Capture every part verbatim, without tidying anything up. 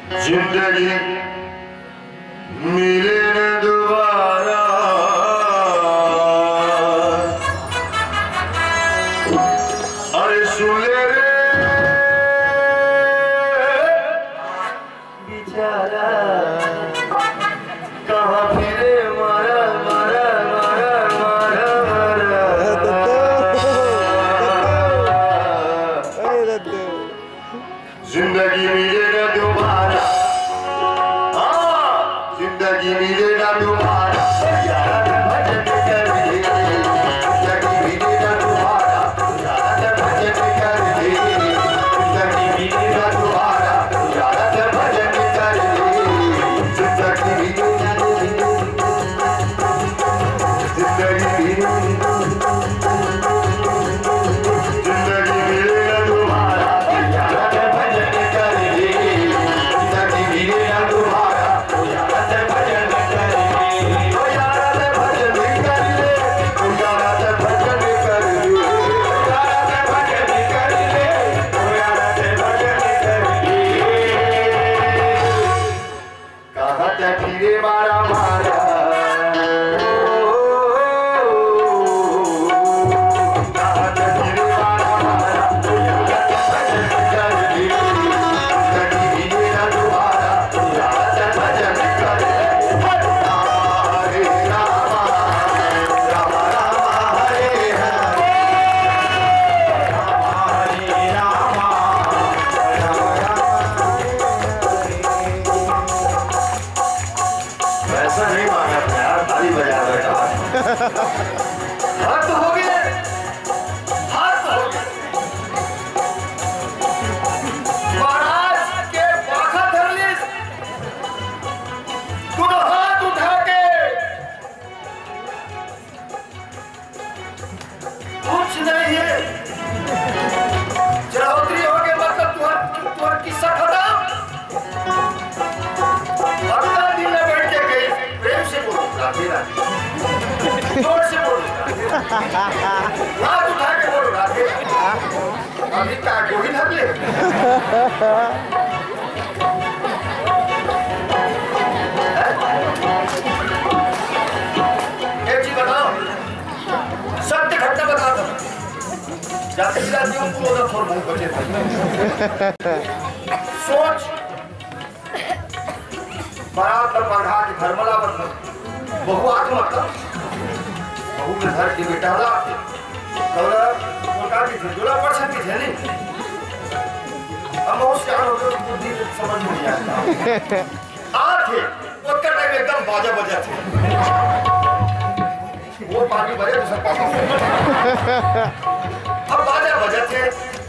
जिंदगी मिले न दोबारा। अरे सुन ले रे बेचारा, कहाँ फिरे मारा, मारा, मारा, मारा, मारा। अरे दत्तू। जिंदगी मिले ना दोबारा, हाँ, जिंदगी मिले ना दोबारा। यारा भजन कर ले। जिंदगी मिले ना दोबारा, यारा भजन कर ले। जिंदगी मिले ना दोबारा, यारा भजन कर ले। जिंदगी मिले ना दोबारा। कहाँ ते फिरे मारा मारा। कहाँ ते फिरे मारा मारा। पैसा नहीं मांगा था यार, ताली बजा रहा था। हद हो गए, हद हो गए। महाराज के पाखा धर लिस, तू तो हाथ उठा के कुछ नहीं है। चौधरी हो गए, मतलब तुहर, तुहर किस्सा खत्म। अगला दिन में बैठ के गए, प्रेम से बोलो, राधे राधे। जोर से बोलो, राधे राधे। हाथ उठा के बोलो, राधे राधे। अभी का गोविंद हक ले। एक चीज बताओ, सत्य घटना बता दो। जाते जाते उनको उधर थोड़ा बहुत बचे थे। सोच, बारात ला पढ़ा के घर में लावत हन। बहू आत मतलब, बहू में घर के बेटा ला के। तोला, वो का की थे, जोला पढ़ सकती थे नहीं। हम बहुत सियान हो गए, उनको दिल समझ में नहीं आता। आ थे, ओतका टाइम एकदम बाजा बजा थे। वो पानी भरे तो सब पापा। अब बाजा बजा थे,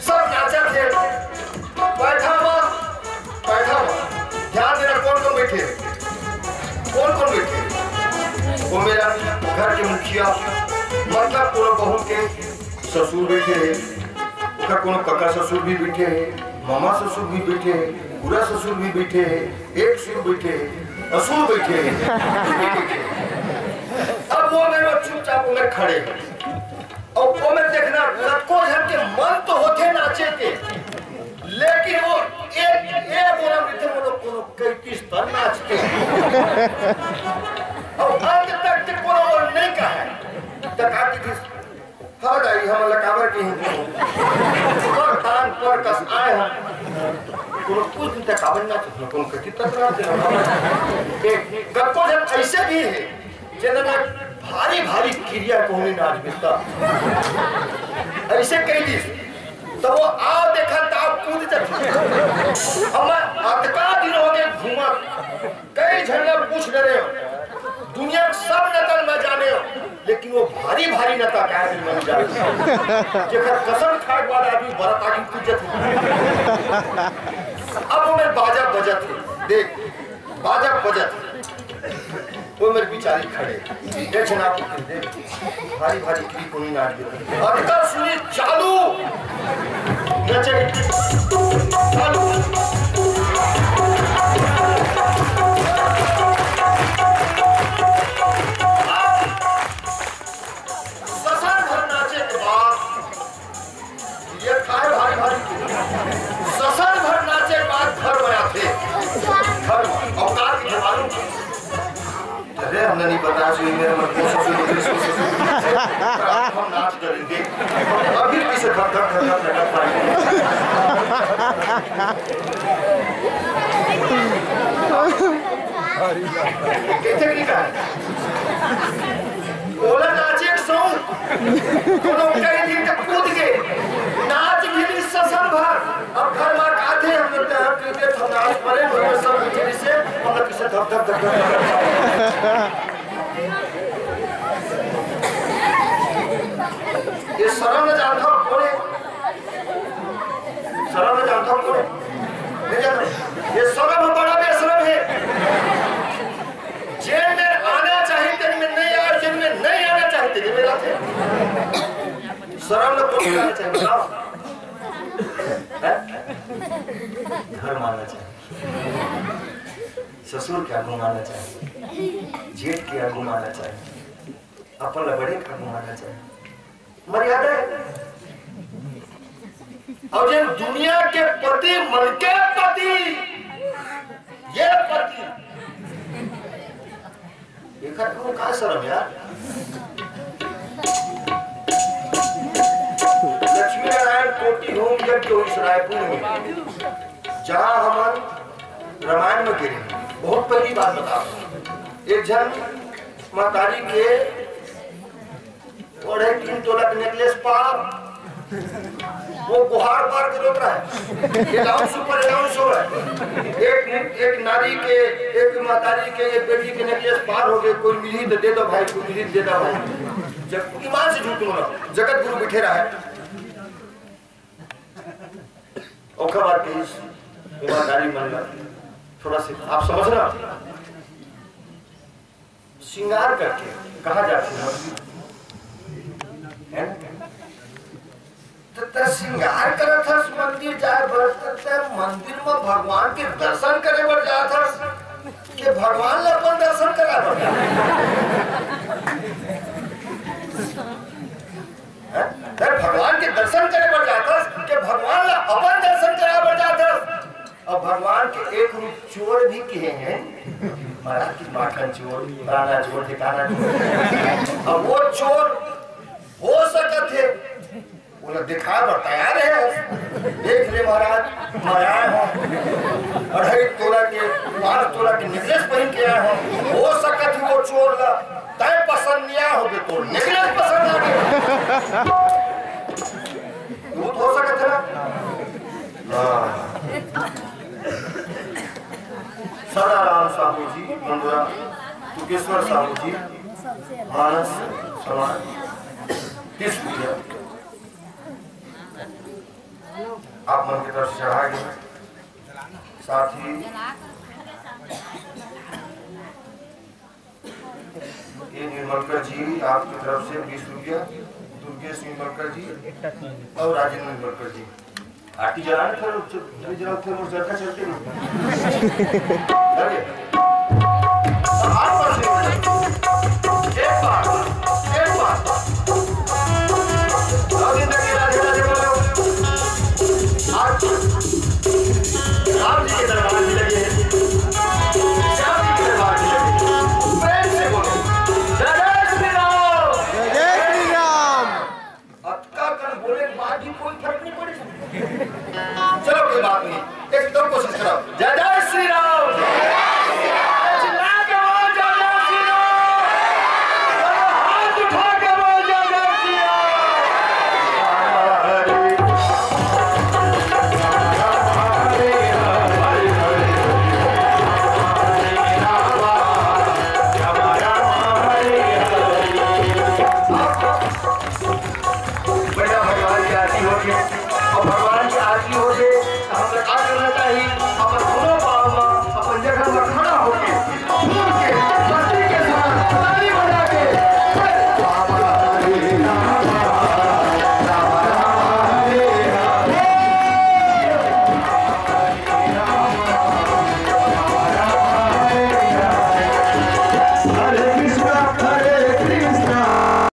सब नाचा थे। बैठा हुआ, बैठा हुआ। ध्यान देना, कौन कौन बैठे हैं? कौन कौन बैठे हैं? वो मेरा घर के मुखिया, मतलब पूरा बहू के ससुर बैठे हैं, ओकर कोनो कका ससुर भी बैठे हैं, मामा ससुर भी बैठे हैं, बुरा ससुर भी बैठे हैं, एक सुर बैठे हैं, असुर बैठे हैं। अब वो में वो चुपचाप वो में खड़े हैं। और वो में देखना, कतको झन के मन तो होथे नाचे के, लेकिन वो एक, एक वो में देखो, कोनो कई किस तरह नाचते हैं। और अंत तक के कोनो वो नहीं कहा है। तो कहा कि हाँ दाई, हमन ला काबर के हिंदू हो? पर तान पर कस आए हम। कोनो कुछ दिन तक काबर ना चुप, कोनो कति तक ना चुप। एक, कतको झन ऐसे भी है, जेन ला भारी भारी किरिया कोहनी नाच बिस्ता। ऐसे कह दिस, तो वो आओ देखा, ताव कूद जाथे। हम अतका दिन हो गए घूमत, कई झन ला पूछ डरे हो, दुनिया के सब नतल मैं जाने हो, लेकिन वो भारी भारी नता काहे नहीं मन जाने, जेकर कसम खाए के बाद आदमी बरत आगे पूछत हो। अब वो में बाजा बजत है, देख, बाजा बजत है, वो मेरे बिचारी खड़े, देख ना, देख, भारी भारी की कोनी नाच दे। अतका सुनी चालू। नचे। चालू। ससर भर नाचे के बाद, ये खाए भारी भारी। ससर भर नाचे के बाद घर में आथे। नहीं पता, जो मेरे मन को ससुर, ससुर, ससुर, हम नाच करेंगे। अभी पीछे धक, धक, धक, धक, धक, धक, कैसे तरीका है? ओला नाचे एक सौ, तो लोग कहीं दिन तक कूद के, नाच भी नहीं ससुर भर। अब घर में आते हम लोग यहाँ पीते, हम नाच पड़े, हम लोग सब पीछे से, हम लोग पीछे धक, धक, धक, धक, धक, धक। ये शर्म न जानता हो कौन है? शर्म न जानता हो कौन है? नहीं जानता। ये शर्म बड़ा बेशरम है। जेल में आना चाहिए, जेल में नहीं आया, जेल में नहीं आना चाहिए, जेल में आते। शर्म न कौन करना चाहिए, बताओ। हैं? घर मानना चाहिए। ससुर के आगू मानना चाहिए, जेठ के आगू मानना चाहिए, अपन ला बड़े के आगू मानना चाहिए। मर्यादा है। और जे दुनिया के पति, मन के पति, ये पति, एकर कोनो का शरम यार? लक्ष्मी नारायण कोटि होम यज्ञ होइस रायपुर में, जहाँ हमन रामायण में गिरे। बहुत पहली बात बता, एक जन महतारी के ओढ़े तीन तोला के नेकलेस पार, वो गुहार पार के रोक रहा है। ये डाउन सुपर, ये डाउन शो है। एक, एक नारी के, एक महतारी के, एक बेटी के नेकलेस पार हो गए, कोई मिली तो दे दो भाई, कोई मिली तो दे दो भाई। जब ईमान से झूठ बोला, जगत गुरु बैठे रहा है। ओखर बाद के इस ईमानदारी मन ला थोड़ा सा आप समझना। श्रृंगार करके कहा जाती है, है ना? तो तेरा श्रृंगार करत हस मंदिर जाए बर, तो तेरा मंदिर में भगवान के दर्शन करे बर जात हस, के भगवान ला अपन दर्शन करा बर जात हस? हैं? तेरा भगवान के दर्शन करे बर जात हस, के भगवान ला अपन दर्शन करा बर जात हस? अब भगवान के एक रूप चोर भी किहे हैं, महाराज की माखन चोर, फलाना चोर, ठिकाना चोर। अब वो चोर हो सकत है, ओला दिखाए बर तैयार है। देख ले महाराज, मैं आए हो, अढ़ाई तोला के, पाँच तोला के नेकलेस पहन के आए हो। हो सकत है वो चोर ला तय पसंद नहीं आया हो, तो नेकलेस पसंद आ गया। भूत हो सकत है ना? हाँ। सदाराम साहू जी, मंगुरा तुकेश्वर साहू जी, मानस समाज, तीस रुपया आप मन की तरफ से चढ़ा गए। साथ ही ये निर्मलकर जी आपकी तरफ से बीस रुपया, दुर्गेश निर्मलकर जी और राजेंद्र निर्मलकर जी। आरती जलाने थे लोग, जब जब जलाओ थे, वो जलता चलते नहीं। चलिए। तो हाथ पर से एक बार, एक बार। राजेंद्र के राधे राधे बोलो। आज राम जी के दरबार भी लगे हैं। श्याम जी के दरबार भी लगे हैं। प्रेम से बोलो। जय जय श्री राम। जय जय श्री राम। अतका कन बोले के बाद भी कोई फर्क नहीं पड़े। चलो, कोई बात नहीं, एक दो कोशिश करो। जय जय